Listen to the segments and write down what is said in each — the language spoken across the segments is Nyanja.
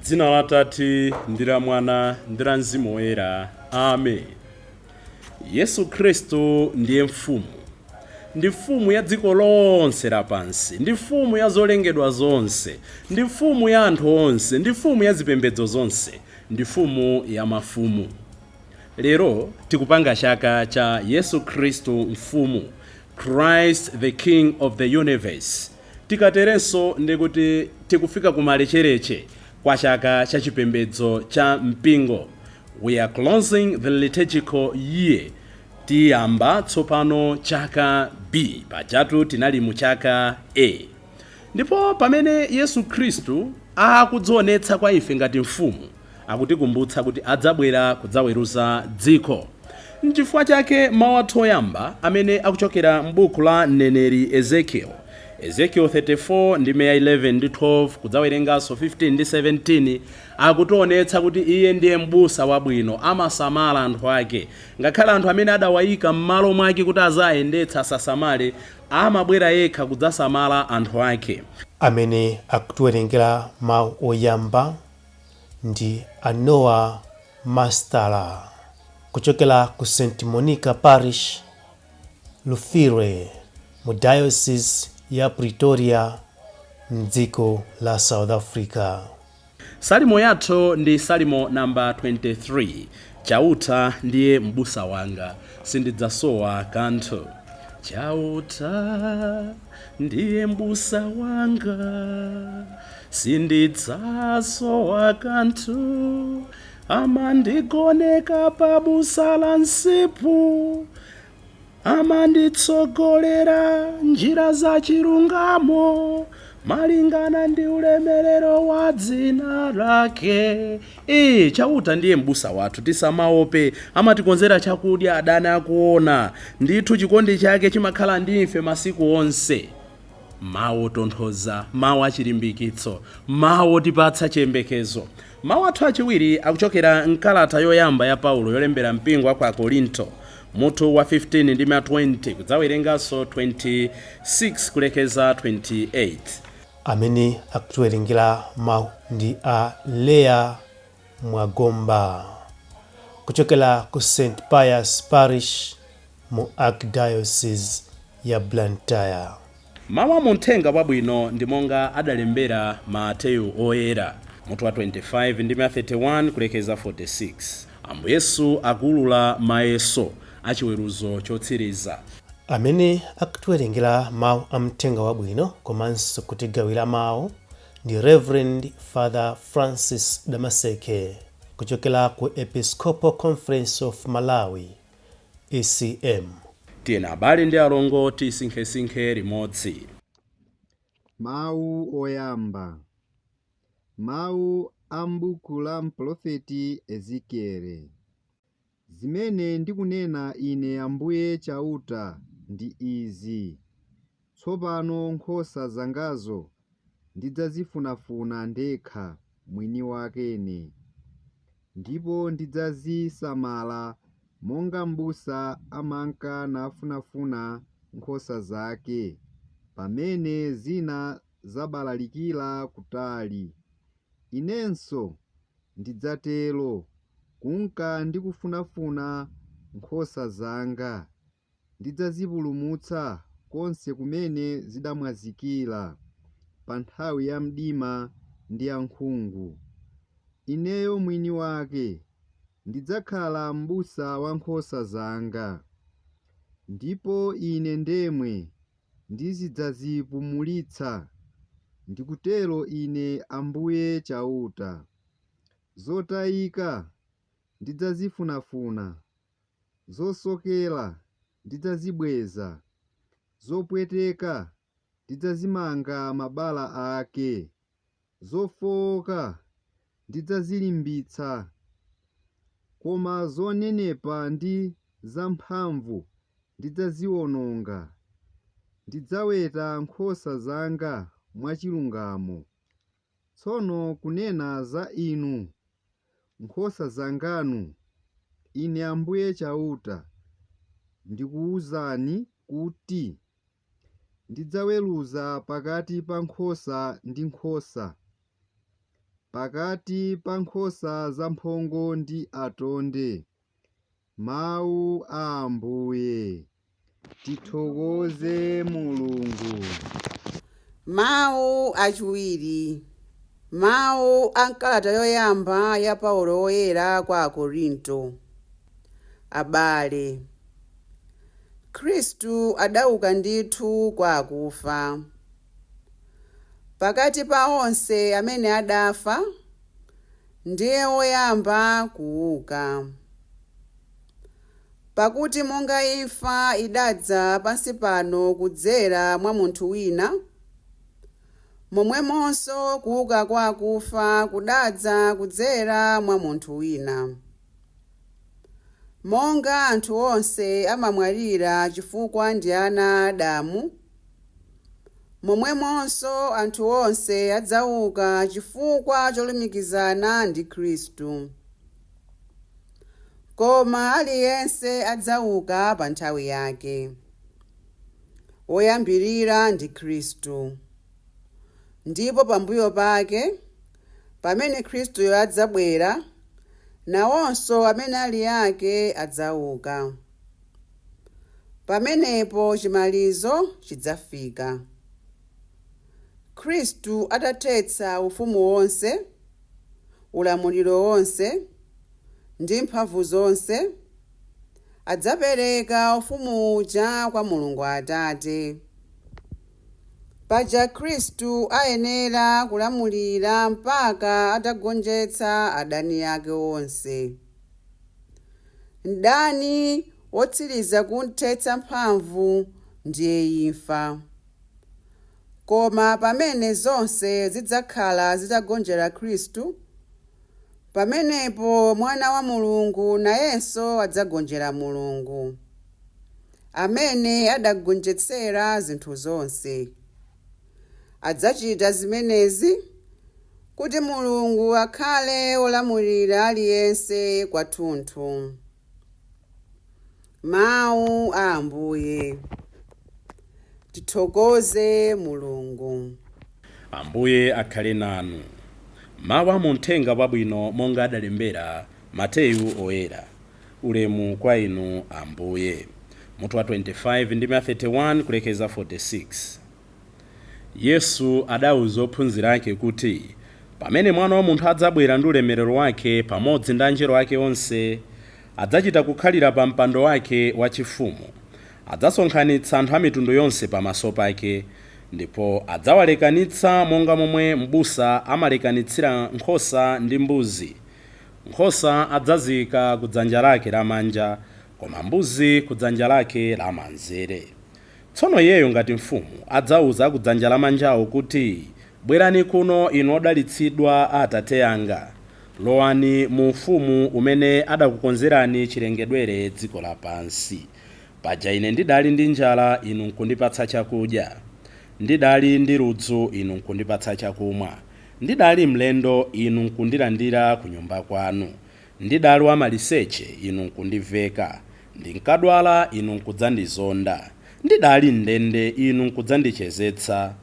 Dzina la Atate ndi la Mwana ndi la Mzimu Woyera. Amen. Yesu Khristu ndiye mfumu. Ndi mfumu ya dziko lonse lapansi, ndi mfumu ya zolengedwa zonse, ndi mfumu ya anthu onse, ndi mfumu ya zipembedzo zonse, ndi mfumu ya mafumu. Lero tikupanga chaka cha Yesu Khristu mfumu, Christ the King of the Universe. Tikaterenso ndikuti tikufika kumalechereche kwa chaka cha chipembedzo cha mpingo. We are closing the liturgical year. Tiyamba tsopano chaka B, pajatu tinali mu chaka A. Ndipo pamene Yesu Khristu akudzionetsa kwa ife ngati mfumu, akutikumbutsa kuti adzabwera kudzaweruza dziko. Nchifukwa chake mawu athu oyamba amene akuchokera m'buku la mneneri Ezekiel, Ezekiel 34 ndime ya 11 ndi 12 kudzawerenganso 15 ndi 17, akutionetsa kuti iye ndiye m'busa wabwino, amasamala anthu ake. Ngakhale anthu amene adawayika m'malo mwake kuti azayendetsa asasamale, amabwera yekha kudzasamala anthu ake. Amene akutiwerengera mawu oyamba ndi a Noah Mastala kuchokera ku St Monica Parish, Lufire, mu Diocese ya Pretoria, mdziko la South Africa. Salimo yathu ndi Salimo namba 23. Chauta ndiye m'busa wanga, sindidzasowa kanthu. Chauta ndiye m'busa wanga, sindidzasowa kanthu. Amandigoneka pabusa la msipu, amanditsogolera njira za chilungamo malingana ndi ulemerero wa dzina lake. Ee, Chauta ndiye m'busa wathu, tisamaope. Amatikonzera chakudya adani akuona. Ndithu chikondi chake chimakhala ndi ife masiku onse. Mawu otonthoza, mawu achilimbikitso, mawu otipatsa chiyembekezo. Mawu athu achiwiri akuchokera mkalata yoyamba ya Paulo yolembera mpingo wa ku Akorinto, mutu wa 15 ndi 20, kudzawerenganso 26 kulekeza 28. Amene akutiwerengera mawu ndi a Leah Mwagomba kuchokera ku St Pius Parish mu Archdiocese ya Blantyre. Mawu a muthenga wabwino ndi monga adalembera Mateyu Oyera, mutu wa 25 ndi 31 kulekeza 46. Ambuye Yesu akuulula mayeso achiweruzo chotsiriza. Amene akutiwerengera mawu a mthenga wabwino komanso kutigawira mawu ndi Reverend Father Francis Damaseke kuchokera ku Episcopal Conference of Malawi, ECM. Tiyeni abale ndi alongo tisinkhesinkhe limodzi. Mawu oyamba. Mawu a m'buku la mprofeti Ezekiele. Zimene ndikunena Ine Ambuye Chauta ndi izi: Tsopano nkhosa zangazo ndidzazifunafuna ndekha mwini wakene, ndipo ndidzazisamala monga m'busa amanka nafunafuna nkhosa zake, pamene zina zabalalikira kutali. Inenso ndidzatero, kunka ndikufunafuna nkhosa zanga, ndidzazipulumutsa konse kumene zidamwazikira pa nthawi ya mdima ndi ya nkhungu. Ineyo mwini wake ndidzakhala m'busa wa nkhosa zanga, ndipo ine ndemwe ndizidzazipumulitsa, ndikutero Ine Ambuye Chauta. Zotayika ndidzazifunafuna, zosokera ndidzazibweza, zopweteka ndidzazimanga mabala ake, zofowoka ndidzazilimbitsa, koma zonenepa ndi zamphamvu ndidzaziwononga. Ndidzaweta nkhosa zanga mwachilungamo. Tsono kunena za inu, nkhosa zanganu, Ine Ambuye Chauta ndikuwuzani kuti ndidzaweruza pakati pa nkhosa ndi nkhosa. Pakati pa nkhosa zamphongo ndi atonde. Mawu a Ambuye. Tithokoze Mulungu. Mawu achiwiri. Mawu a nkalata yoyamba ya Paulo woyera kwa Akorinto. Abale, Khristu adauka ndithu kwa akufa. Pakati pa onse amene adafa, ndiye woyamba kuuka. Pakuti monga imfa idadza pansi pano kudzera mwa munthu wina, momwemonso kuuka kwa akufa kudadza kudzera mwa munthu wina. Monga anthu onse amamwalira chifukwa ndi ana a Adamu, momwemonso anthu onse adzauka chifukwa cholumikizana ndi Khristu. Koma aliyense adzauka pa nthawi yake. Woyambirira ndi Khristu. Ndipo pambuyo pake, pamene Khristuyo adzabwera, nawonso amene ali ake adzauka. Pamenepo chimalizo chidzafika. Khristu atathetsa ufumu wonse, ulamuliro wonse, ndi mphamvu zonse, adzapereka ufumu uja kwa Mulungu Atate. Paja Khristu ayenera kulamulira mpaka atagonjetsa adani ake onse. Mdani wotsiriza kuthetsa mphamvu ndiye imfa. Koma pamene zonse zidzakhala zitagonjera Khristu, pamenepo Mwana wa Mulungu nayenso adzagonjera Mulungu, amene adagonjetsera zinthu zonse. Adzachita zimenezi kuti Mulungu akhale wolamulira aliyense kwathunthu. Mawu a Ambuye. Tithokoze Mulungu. Ambuye akhale nanu. Mawu a muthenga wabwino monga adalembera Mateyu oyera. Ulemu kwa inu Ambuye. Mutu wa 25 ndi 31 kulekeza 46. Yesu adawuza ophunzira ake kuti pamene Mwana wa Munthu adzabwera ndi ulemerero wake pamodzi ndi anjelo ake onse, adzachita kukhalira pa mpando wake wachifumu. Adzasonkhanitsa anthu a mitundu yonse pamaso pake, ndipo adzawalekanitsa monga momwe m'busa amalekanitsira nkhosa ndi mbuzi. Nkhosa adzaziyika ku dzanja lake lamanja, koma mbuzi ku dzanja lake lamanzere. Tsono iyeyo ngati mfumu adzawuza ku dzanja lamanjawo kuti, bwerani kuno inu odalitsidwa a Atate anga, lowani mu ufumu umene adakukonzerani chilengedwere dziko lapansi. Paja ine ndidali ndi njala, inu nkundipatsa chakudya. Ndidali ndi ludzu, inu nkundipatsa chakumwa. Ndidali mlendo, inu nkundilandira ku nyumba kwanu. Ndidali wamaliseche, inu nkundiveka. Ndinkadwala, inu nkudzandizonda. Ndidali m'ndende, inu nkudzandichezetsa.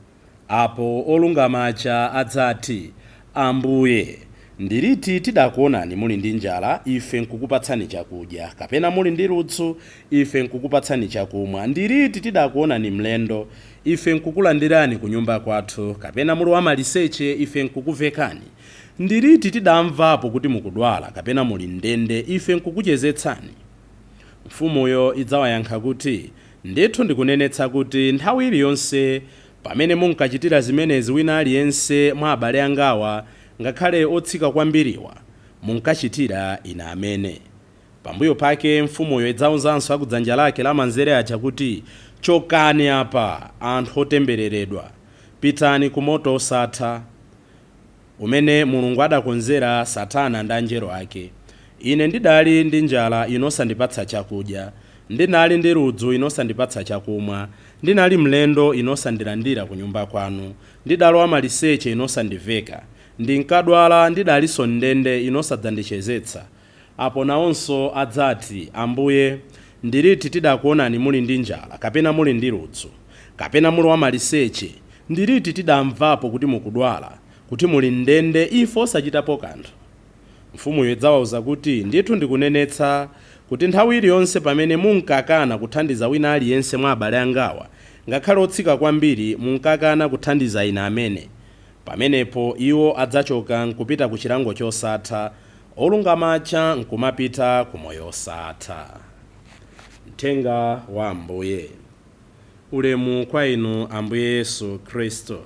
Apo olungama aja adzati, Ambuye, ndiliti tidakuonani muli ndi njala, ife nkukupatsani chakudya, kapena muli ndi ludzu, ife nkukupatsani chakumwa? Ndiliti tidakuonani mlendo, ife nkukulandirani ku nyumba kwathu, kapena muli wamaliseche, ife nkukuvekani? Ndiliti tidamvapo kuti mukudwala, kapena muli m'ndende, ife nkukuchezetsani? Mfumuyo idzawayankha kuti, ndithu ndikunenetsa kuti nthawi iliyonse pamene munkachitira zimenezi wina aliyense mwa abale angawa, ngakhale otsika kwambiriwa, munkachitira ine amene. Pambuyo pake mfumuyo idzawuzanso akudzanja lake lamanzere aja kuti, chokani apa, anthu otembereredwa, pitani ku moto osatha, umene Mulungu adakonzera Satana ndi anjelo ake. Ine ndidali ndi njala, inu osandipatsa chakudya. Ndinali ndi ludzu, inu osandipatsa chakumwa. Ndinali mlendo, inu osandilandira ku nyumba kwanu. Ndidali wamaliseche, inu osandiveka. Ndinkadwala, ndidalinso m'ndende, inu osadzandichezetsa. Apo nawonso adzati, Ambuye, ndiliti tidakuonani muli ndi njala, kapena muli ndi ludzu, kapena muli wamaliseche? Ndiliti tidamvapo kuti mukudwala, Kuti muli ndende ife osachitapo kanthu? Mfumuyo idzawawuza kuti, ndithu ndikunenetsa kuti nthawi iliyonse pamene munkakana kuthandiza wina aliyense mwa abale angawa, ngakhale otsika kwambiri, munkakana kuthandiza ine amene. Pamenepo iwo adzachoka nkupita ku chilango chosatha, olungama aja nkumapita ku moyo osatha. Mthenga wa Ambuye. Ulemu kwa inu, Ambuye Yesu Khristu.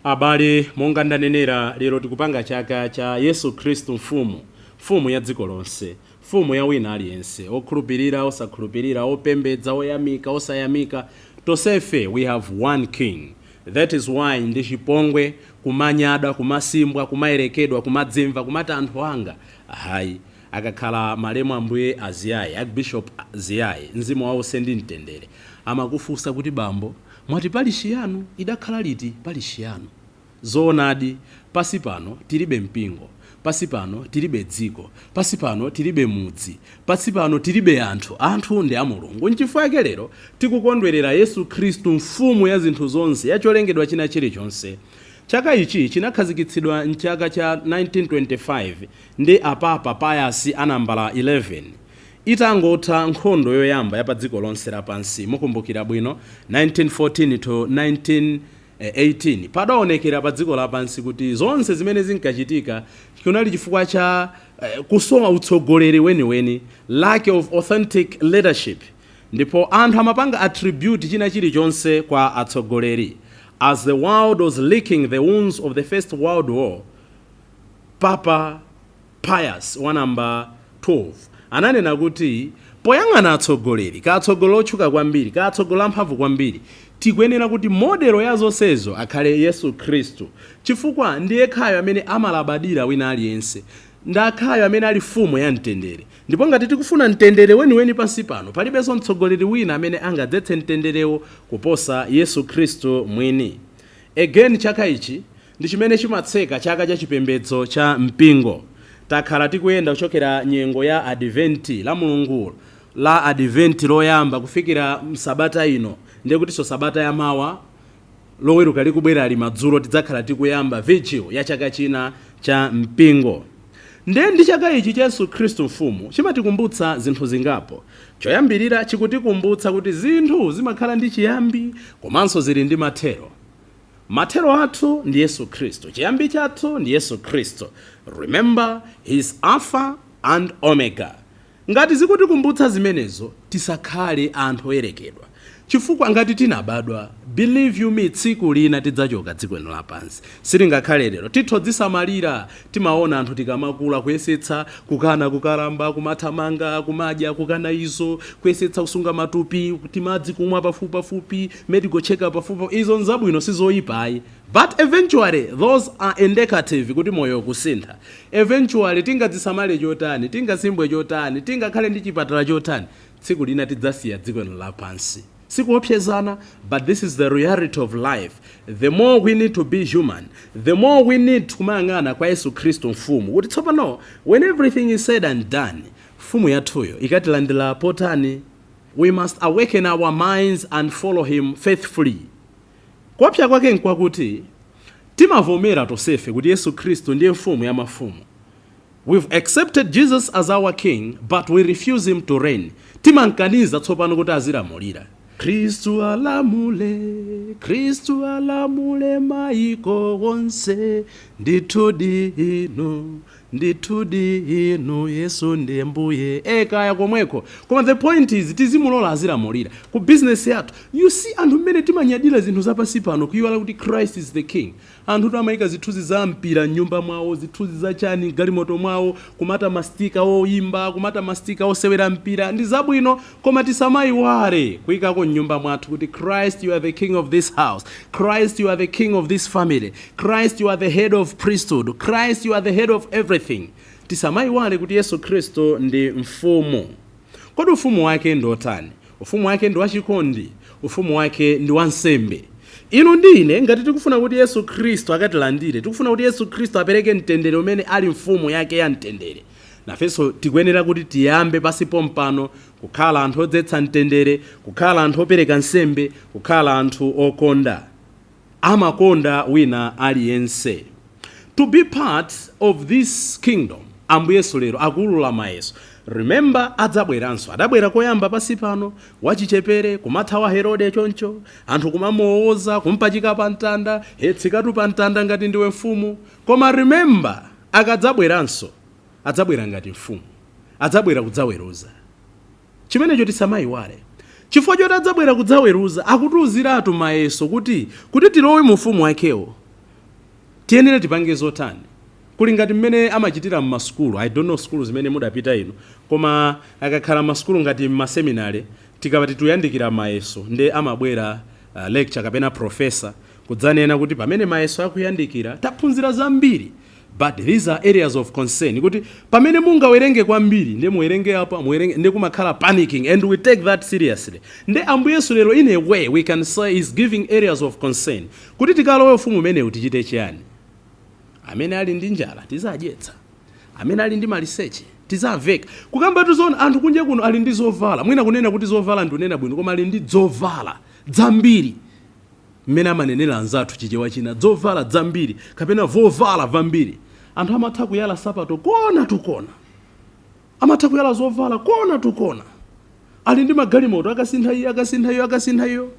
Abale, monga ndanenera, lero tikupanga chaka cha Yesu Khristu mfumu, mfumu ya dziko lonse, mfumu ya wina aliyense, okhulupirira, osakhulupirira, opembedza, oyamika, osayamika, tonsefe we have one king. That is why ndi chipongwe kumanyada, kumasimbwa, kumayerekedwa, kumadzimva, kumati anthu anga. Hayi, akakhala malemu Ambuye Aziyayi, Archbishop Ziyayi, mzimu wawo ndi mtendere, amakufunsa kuti, "Bambo, mwati parishi yanu idakhala liti parishi yanu?" Zoonadi, pasi pano tilibe mpingo, pasi pano tilibe dziko, pasi pano tilibe mudzi, pasi pano tilibe anthu. Anthu ndi a Mulungu. Nchifukwa chake lero tikukondwerera Yesu Khristu, mfumu ya zinthu zonse, ya cholengedwa china chilichonse. Chaka ichi chinakhazikitsidwa mchaka cha 1925 ndi Apapa Pius anambala 11, itangotha nkhondo yoyamba ya pa dziko lonse lapansi. Mukumbukira bwino, 1914 to 1918, padaonekera pa dziko lapansi kuti zonse zimene zinkachitika kunali chifukwa cha kusowa utsogoleri weniweni, lack of authentic leadership, ndipo anthu amapanga attribute china chilichonse kwa atsogoleri. As the world was licking the wounds of the First World War, Papa Pius wa namba 12 ananena kuti poyang'ana atsogoleri, ka atsogoleri otchuka kwambiri, ka atsogoleri amphamvu kwambiri, tikuyenera kuti model ya zonsezo akhale Yesu Khristu, chifukwa ndiye yekhayo amene amalabadira wina aliyense, ndi akhayo amene ali mfumu ya mtendere. Ndipo ngati tikufuna mtendere weniweni pansi pano, palibenso mtsogoleri wina amene angadzetse mtenderewo kuposa Yesu Khristu mwini. Again, chaka ichi ndi chimene chimatseka chaka cha chipembedzo cha mpingo. Takhala tikuyenda kuchokera nyengo ya Adventi, la Mulungu la Adventi loyamba, kufikira msabata ino. Ndiye kutinso sabata yamawa, Loweruka likubwera madzulo, tidzakhala tikuyamba vigil ya chaka china cha mpingo. Ndiye ndi chaka ichi cha Yesu Khristu mfumu chimatikumbutsa zinthu zingapo. Choyambirira, chikutikumbutsa kuti zinthu zimakhala ndi chiyambi komanso zili ndi mathero. Mathero athu ndi Yesu Khristu, chiyambi chathu ndi Yesu Khristu. Remember, he is Alpha and Omega. Ngati zikutikumbutsa zimenezo, tisakhale anthu oyerekedwa, chifukwa ngati tinabadwa, believe you me, tsiku lina tidzachoka dziko lino lapansi. Silingakhale lero. Tithodzisamalira. Timaona anthu tikamakula kuyesetsa kukana kukalamba, kumathamanga, kumadya, kukana izo, kuyesetsa kusunga matupi, timadzi kumwa pafupipafupi, medical check up pafupi. Izo nzabwino, sizoyipayi, but eventually those are indicative kuti moyo kusintha. Eventually, tingadzisamale chotani, tingasimbwe chotani, tingakhale ndi chipatala chotani, tsiku lina tidzasiya dziko lino lapansi. Sikuopsezana, but this is the reality of life. The more we need to be human, the more we need kumayang'ana kwa Yesu Khristu mfumu, kuti tsopano when everything is said and done, mfumu yathuyo ikatilandira potani? We must awaken our minds and follow him faithfully. Kuopsa kwake nkwakuti timavomera tonsefe kuti Yesu Khristu ndiye mfumu ya mafumu. We've accepted Jesus as our king, but we refuse him to reign. Timankaniza tsopano kuti azilamulira. Khristu alamule, Khristu alamule maiko wonse. Ndithudi inu, ndithudi inu, Yesu ndiye mbuye. Ekaya komweko, koma the point is tizimulola azilamulira ku business yathu. You see, anthu mmene timanyadira zinthu zapansi pano, kuyiwala kuti Christ is the king. Anthu amayika zithunzi za mpira mnyumba mwawo, zithunzi za chani galimoto mwawo, kumata ma sticker oyimba, kumata ma sticker osewera mpira. Ndi zabwino, koma tisamayiwale kuyikako mnyumba mwathu kuti Christ, you are the king of this house. Christ, you are the king of this family. Christ, you are the head of priesthood. Christ, you are the head of everything. Tisamayiwale kuti Yesu Khristu ndi mfumu. Kodi ufumu wake ndi otani? Ufumu wake ndi wachikondi, ufumu wake ndi wansembe. Inu ndi ine, ngati tikufuna kuti Yesu Khristu akatilandire, tikufuna kuti Yesu Khristu apereke mtendere umene ali mfumu yake ya mtendere, nafenso tikuyenera kuti tiyambe pasi pompano kukhala anthu odzetsa mtendere, kukhala anthu opereka nsembe, kukhala anthu okonda, amakonda wina aliyense. To be part of this kingdom, Ambuye Yesu lero akuulula mayeso. Remember, adzabweranso. Adabwera koyamba pasi pano wachichepere, kumathawa Herode choncho, anthu kumamuwoza, kumpachika pa mtanda, tsikatu pa mtanda ngati ndiwe mfumu. Koma remember, akadzabweranso adzabwera ngati mfumu, adzabwera kudzaweruza. Chimenecho tisamayiwale, chifukwa choti adzabwera kudzaweruza, akutiuziratu mayeso kuti tilowe mu ufumu wakewo tiyenera tipange zotani. Kuli ngati mmene amachitira mmasukulu. I don't know sukulu zimene mudapita inu, koma akakhala masukulu ngati mmaseminari, tikapati tuyandikira mayeso, nde amabwera lecture kapena professor kudzanena kuti pamene mayeso akuyandikira, taphunzira zambiri, but these are areas of concern, kuti pamene mungawerenge kwambiri, nde muwerenge apa, muwerenge, nde kumakhala panicking, and we take that seriously. Nde Ambuye Yesu lero, in a way we can say, is giving areas of concern kuti tikalowe ufumu umenewu tichite chiyani. Amene ali ndi njala tizadyetsa, amene ali ndi maliseche tizaveka. Kukamba tizona, anthu kunja kuno ali ndi zovala, mwina kunena kuti zovala ndikunena bwino, koma ali ndi zovala zambiri, mmene amanenera anzathu Chichewa china, zovala zambiri kapena vovala vambiri. Anthu amatha kuyala sapato kona to kona, amatha kuyala zovala kona to kona, ali ndi magalimoto, akasintha iyo, akasintha iyo, akasintha iyo.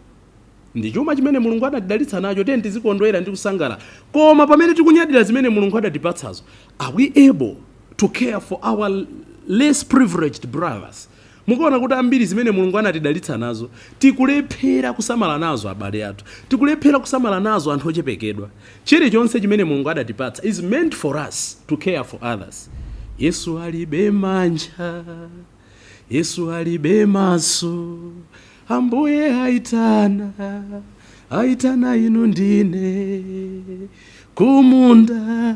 Ndi chuma chimene Mulungu adatidalitsa nacho, tiye tizikondwera ndi kusangalala. Koma pamene tikunyadira zimene Mulungu adatipatsazo, are we able to care for our less privileged brothers? Mukuona kuti ambiri zimene Mulungu anatidalitsa nazo tikulephera kusamala nazo abale athu, tikulephera kusamala nazo anthu ochepekedwa. Chilichonse chimene Mulungu adatipatsa is meant for us to care for others. Yesu alibe manja, Yesu alibe maso, Ambuye aitana, aitana inu ndine kumunda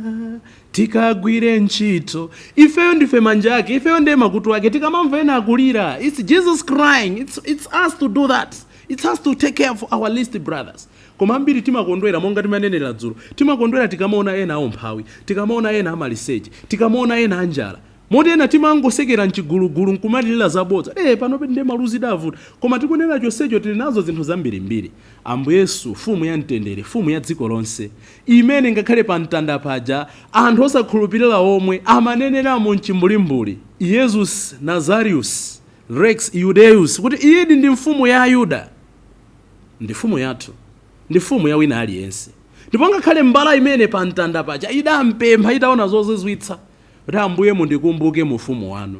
tikagwire ntchito. Ifeyo ndife manja ake, ifeyo ndiye makutu ake. Tikamamva ena akulira, it's Jesus crying. It's us to do that. It's us to take care of our least brothers. Koma ambiri timakondwera, monga timanenera dzulo, timakondwera tikamaona ena aumphawi, tikamaona ena amaliseche, tikamaona ena anjala, moti ena timangosekera mchigulugulu nkumalirira zabodza, panope ndiye maluzi davuta. Koma tikunena chonsecho tili nazo zinthu zambirimbiri. Ambuye Yesu, mfumu ya mtendere, mfumu ya dziko lonse, imene ngakhale pa mtanda paja anthu osakhulupirira omwe amaneneramo mchimbulimbuli, "Jesus Nazarius Rex Iudaeus", kuti iyedi ndi mfumu ya Ayuda, ndi mfumu yathu, ndi mfumu ya wina aliyense. Ndipo ngakhale mbala imene pa mtanda paja idampempha itaona zozizwitsa kuti, "Ambuye, mundikumbuke mu ufumu wanu,"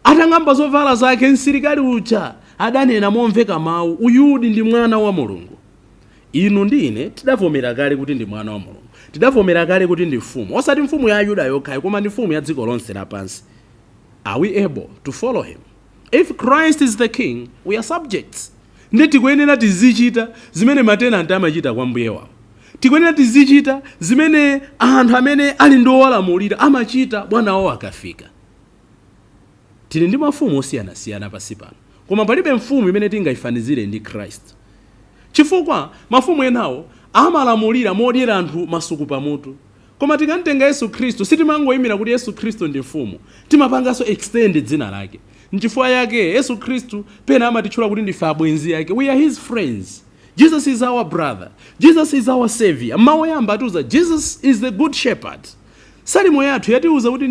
atang'amba zovala zake, msilikali uja adanena momveka mawu, "Uyudi ndi mwana wa Mulungu." Inu ndi ine tidavomera kale kuti ndi mwana wa Mulungu, tidavomera kale kuti ndi mfumu, osati mfumu ya Ayuda yokhayo, koma ndi mfumu ya dziko lonse lapansi. Are we able to follow him? If Christ is the king, we are subjects. Ndi tikuyenera tizichita zimene matenanti amachita kwa mbuye wawo. Tikuyenera tizichita zimene anthu amene ali ndi owalamulira amachita bwana wawo akafika. Tili ndi mafumu osiyanasiyana pasi pano, koma palibe mfumu imene tingayifanizire ndi Khristu, chifukwa mafumu enawo amalamulira modyera anthu masuku pamutu. Koma tikamtenga Yesu Khristu, sitimangoyimira kuti Yesu Khristu ndi mfumu, timapanganso extend dzina lake. Nchifukwa yake Yesu Khristu pena amatitchula kuti ndife abwenzi ake. We are his friends. Jesus is our brother. Jesus is our savior. Mawu oyamba atiuza Jesus is the good shepherd. Salimo yathu yatiuza kuti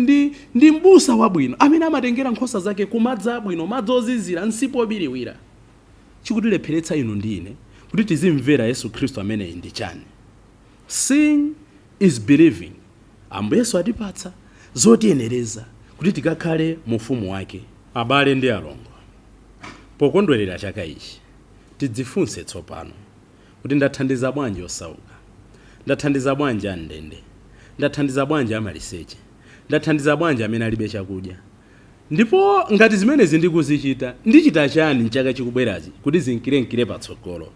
ndi mbusa wabwino amene amatengera nkhosa zake ku madzi abwino, madzi ozizira, msipu obiriwira. Chikutilepheretsa inu ndi ine kuti tizimvera Yesu Khristu ameneyi ndi chani? Seeing is believing. Ambuye Yesu atipatsa zotiyenereza kuti tikakhale mu ufumu wake. Abale ndi alongo, pokondwerera chaka ichi, tidzifunse tsopano kuti, ndathandiza bwanji osauka? Ndathandiza bwanji amndende? Ndathandiza bwanji amaliseche? Ndathandiza bwanji amene alibe chakudya? Ndipo ngati zimenezi ndikuzichita, ndichita chani mchaka chikubwerachi kuti zinkirenkire patsogolo?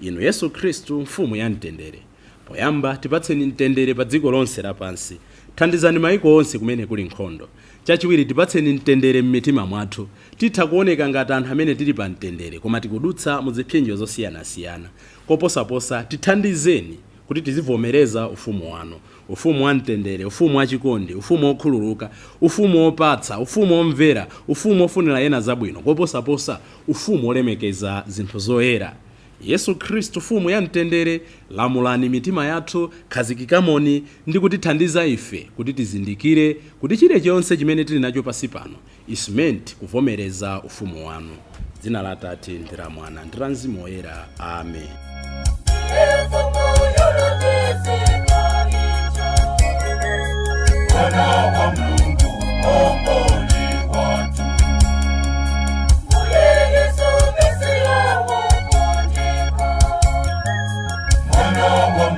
Inu Yesu Khristu, mfumu ya mtendere, poyamba tipatseni mtendere pa dziko lonse lapansi. Thandizani maiko onse kumene kuli nkhondo. Chachiwiri, tipatseni mtendere m'mitima mwathu. Titha kuoneka ngati anthu amene tili pa mtendere, koma tikudutsa mu zipsinjo zosiyanasiyana. Koposaposa, tithandizeni kuti tizivomereza ufumu wanu, ufumu wa mtendere, ufumu wachikondi, ufumu wokhululuka, ufumu wopatsa, ufumu womvera, ufumu wofunira ena zabwino, koposaposa ufumu wolemekeza zinthu zoyera. Yesu Khristu, mfumu ya mtendere, lamulani mitima yathu, khazikikamoni ndi kutithandiza ife kuti tizindikire kuti chilichonse chimene tili nacho pasi pano is meant kuvomereza ufumu wanu. Dzina la Atate ndi la Mwana ndi la Mzimu Woyera. Amen. Mwana wa Mulungu, Mwomboli wathu. Mwana wa